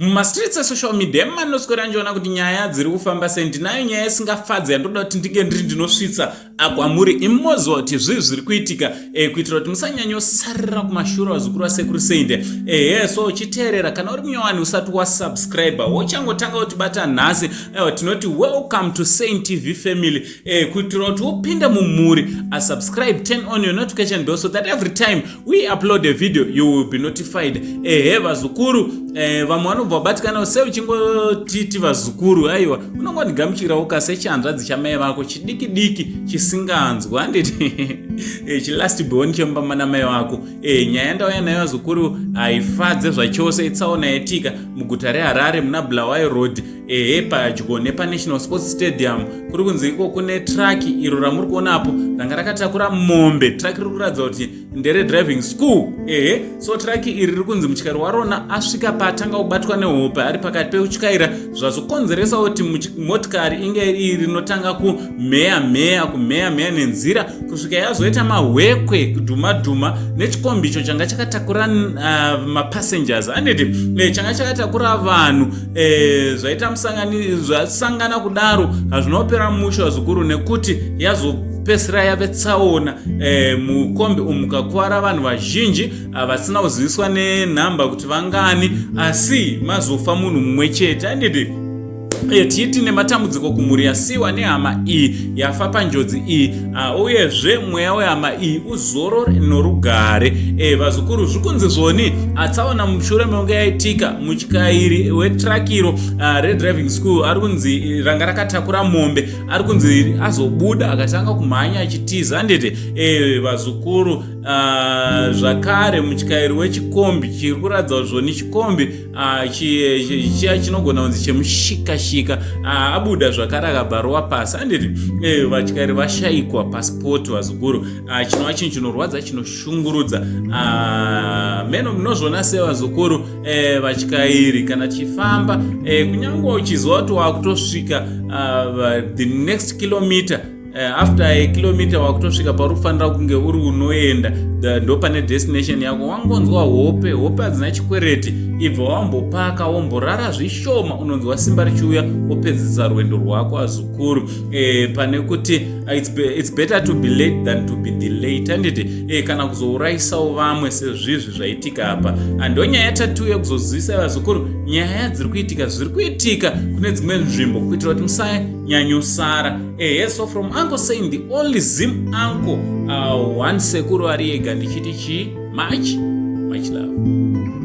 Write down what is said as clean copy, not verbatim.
Mumastreets esocial media emanoswera ndichiona kuti nyaya dziri kufamba sei. Ndinayo nyaya isingafadzi yandoda kuti ndinge ndiri ndinosvitsa kwamuri imoziva kuti zvii zviri kuitika, kuitira kuti musanyanyosarira kumashure, vazukuru vasekuru Seinde. Ehe, so uchiteerera, kana uri munyowani usati wasubscribe, wochangotanga kutibata nhasi, aiwa, tinoti welcome to Saint TV family. Kuitira kuti upinde mumhuri, asubscribe, turn on your notification bell so that every time we upload a video you will be notified. Ehe, vazukuru, vamwe vanobva vabatikana sei uchingotiti vazukuru. Aiwa, unongondigamuchirawo kasechanzvadzi chamai vako chidiki diki chisinganzwa, handiti? Chilast born chemumba namai vako. Nyaya ndauya nayo, vazukuru, haifadze zvachose. Itsaona yaitika muguta reHarare muna Bulawayo Road, ehe, padyo nepaNational Sports Stadium. Kuri kunzi iko kune truck iro ramuri kuonapo ranga rakatakura mombe. Truck riri kuratidza kuti ndere driving school. Ehe, so truck iri riri kunzi mutyairi warona asvika paatanga kubatwa nehope ari pakati pekutyaira, zvazokonzeresa kuti motikari inge iri rinotanga kumheya mheya, kumheya mheya nenzira kusvika yazoita mahwekwe, kudhuma dhuma nechikombi icho changa chakatakura mapassengers, anditi? Changa chakatakura vanhu. Zvaita musangani, zvasangana kudaro hazvinopera mushe, vazukuru, nekuti yazopedzisira yave tsaona. Mukombi umu mukakuvara vanhu vazhinji vasina kuziviswa nenhamba kuti vangani, asi mazofa munhu mumwe chete, anditi? Tiiti nematambudziko kumhuri yasiyiwa nehama iyi yafa panjodzi iyi, uyezve mweya wehama iyi uzorore norugare. Vazukuru, zvikunzi zvoni atsaona mushure mekunge yaitika, mutyairi wetruck iro redriving school ari kunzi ranga rakatakura mombe ari kunzi azobuda akatanga kumhanya achitiza, handiti? Vazukuru, zvakare mutyairi wechikombi chiri kuratidza zvoni chikombi chiya chinogona kunzi chemushikashika abuda zvakare akabva rova pasi, handiti? Vatyairi vashayikwa passport, vazukuru, chinova chinhu chinorwadza, chinoshungurudza. Meno munozviona sei, vazukuru? Vatyairi, kana tichifamba, kunyange uchiziva kuti wakutosvika the next kilometer, after a kilometer wakutosvika pauri kufanira kunge uri unoenda, ndo pane destination yako, wangonzwa hope. Hope hadzina chikwereti. Ibva wambopaka, womborara zvishoma, unonzwa simba richiuya, wopedzisa rwendo rwako, azukuru. Pane kuti it's better to be late than to be delayed, handiti? Kana kuzourayisawo vamwe sezvizvi zvaitika apa. Ndo nyaya yatatiuya kuzozivisa, vazukuru, nyaya dziri kuitika, zviri kuitika kune dzimwe nzvimbo, kuitira kuti musanyanyosara. Ehe, so from Uncle Saying, the only Zim uncle, one sekuru ari ega, ndichiti chii? Much much love.